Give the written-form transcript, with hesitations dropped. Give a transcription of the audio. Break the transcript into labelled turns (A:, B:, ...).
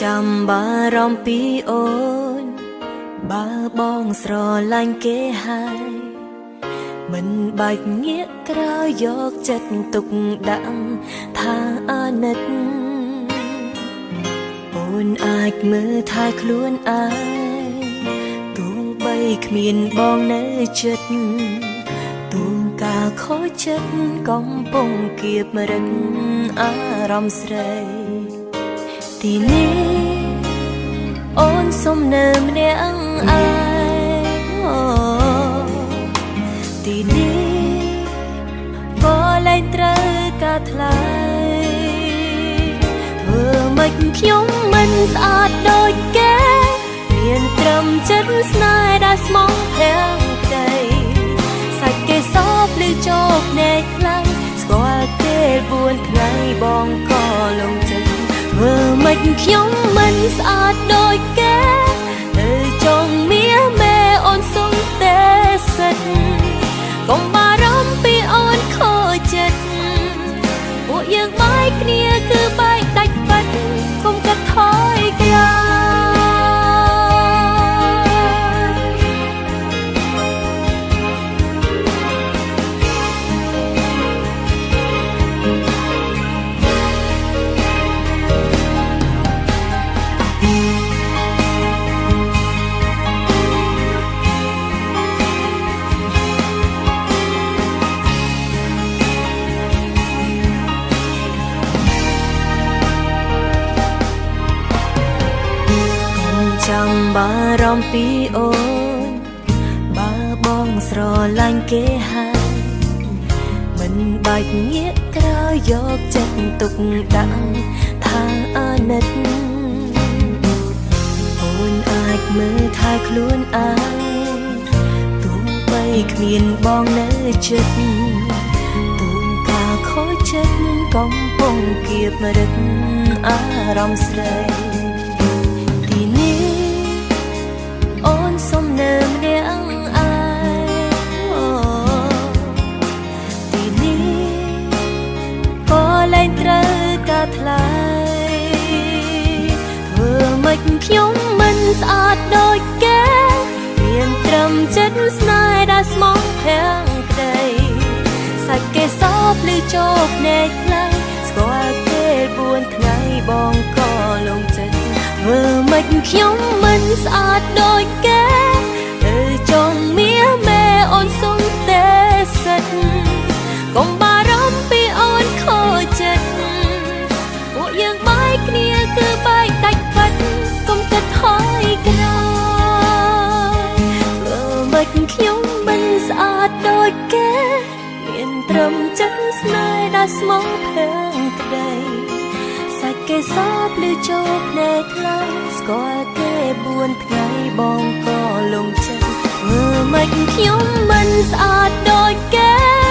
A: ចាំបារម្ភពីអូនបើបងស្រឡាញ់គេហើយមិនបាច់ងាកក្រោយយកចិត្តទុកដាក់ថាអាណិតអូនអាចមើលថែខ្លួនឯងទោះបីគ្មានបងនៅចិត្តទូងការខូចចិត្តកំពុងគៀបរិទ្ធអារម្មណ៍ស្រីទីនេះអូនសុំនៅម្នាក់ឯងទីនេះក៏លែងត្រូវការថ្លៃធ្វើម៉េចខ្ញុំមិនស្អាតដូចគេមានត្រឹមចិត្តស្នេហ៍ដែលស្មោះទាំងក្តីសាច់គេសោបឬចូលភ្នែកខ្លាំងស្គាល់គេ4ថ្ងៃបងក៏លងចិត្តធ្វើម៉េចខ្ញុំមិនស្អាតដូចគេទៅចង់មានមេអូនសុំតែសិតកុំបារម្ភពីអូនខូចចិត្តពួកយើងបែកគ្នាគឺបែកដាច់បាត់កុំគិតថយក្រោយចាំបារម្ភពីអូនបើបងស្រឡាញ់គេហើយមិនបាច់ងាកក្រោយយកចិត្តទុកដាក់ថាអាណិតអូនអាចមើលថែខ្លួនឯងទោះបីគ្មានបងនៅចិត្តទូងការខូចចិត្តកំពុងគៀបរិទ្ធអារម្មណ៍ស្រីអូនសុំនៅម្នាក់ឯងទីនេះក៏លែងត្រូវការថ្លៃធ្វើម៉េចខ្ញុំមិនស្អាតដូចគេមានត្រឹមចិត្តស្នេហ៍ដែលស្មោះទាំងក្តីសាច់គេសោបឬចូលភ្នែកខ្លាំងស្គាល់គេ4ថ្ងៃបងក៏លងចិត្តធ្វើម៉េចខ្ញុំមិនស្អាតដូចគេទៅចង់មានមេអូនសុំតែសិតកុំបារម្ភពីអូនខូចចិត្តពួកយើងបែកគ្នាគឺបែកដាច់បាត់កុំគិតថយក្រោយធ្វើម៉េចខ្ញុំមិនស្អាតដូចគេមានត្រឹមចិត្តស្នេហ៍ដែលស្មោះទាំងក្តីសាច់គេសោបឬចូលភ្នែកខ្លាំងស្គាល់គេ4ថ្ងៃបងក៏លងចិត្តធ្វើម៉េចខ្ញុំមិនស្អាតដូចគេ